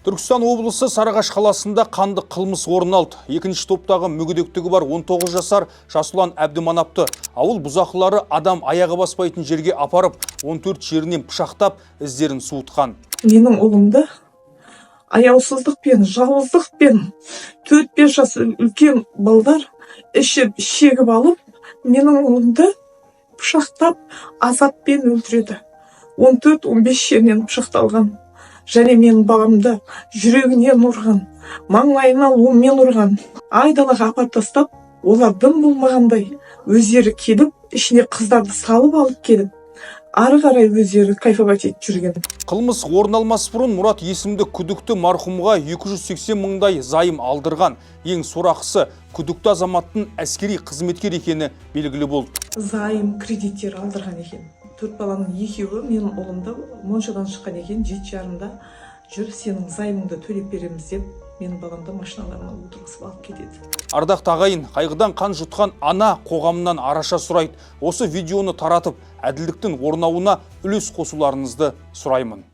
Түркістан облысы Сарыағаш қаласында қанды қылмыс орын алды. Екінші топтағы мүгедектігі бар 19 жасар Жасұлан Әбдіманапты ауыл бұзақылары адам аяғы баспайтын жерге апарып, 14 жерінен пышақтап, іздерін суытқан. Менің ұлымды аяусыздықпен, жауыздықпен 4-5 жас үлкен балдар ішіп шегіп алып, менің ұлымды пышақтап, азаппен өлтіреді. 14-15 жерінен пышақталған және менің баламды жүрегінен ұрған, маңлайына ломмен ұрған. Айдалаға апарып тастап, олар дым болмағандай өздері келіп, ішіне қыздарды салып алып келіп, ары қарай өздері кайфовать етіп жүрген. Қылмыс орын алмас бұрын Мұрат есімді күдікті марқұмға 280 мыңдай займ алдырған. Ең сорақысы, күдікті азаматтың әскери қызметкер екені белгілі болды. Займ, кредиттер алдырған екен. Төрт баланың екеуі менің ұлымды моншадан шыққан екен 7:30-да «Жүр, сенің займыңды төлеп береміз» деп, менің баламды машиналарына отырғызып алып кетеді. Ардақты ағайын, қайғыдан қан жұтқан ана қоғамнан араша сұрайды. Осы видеоны таратып, әділдіктің орнауына үлес қосуларыңызды сұраймын.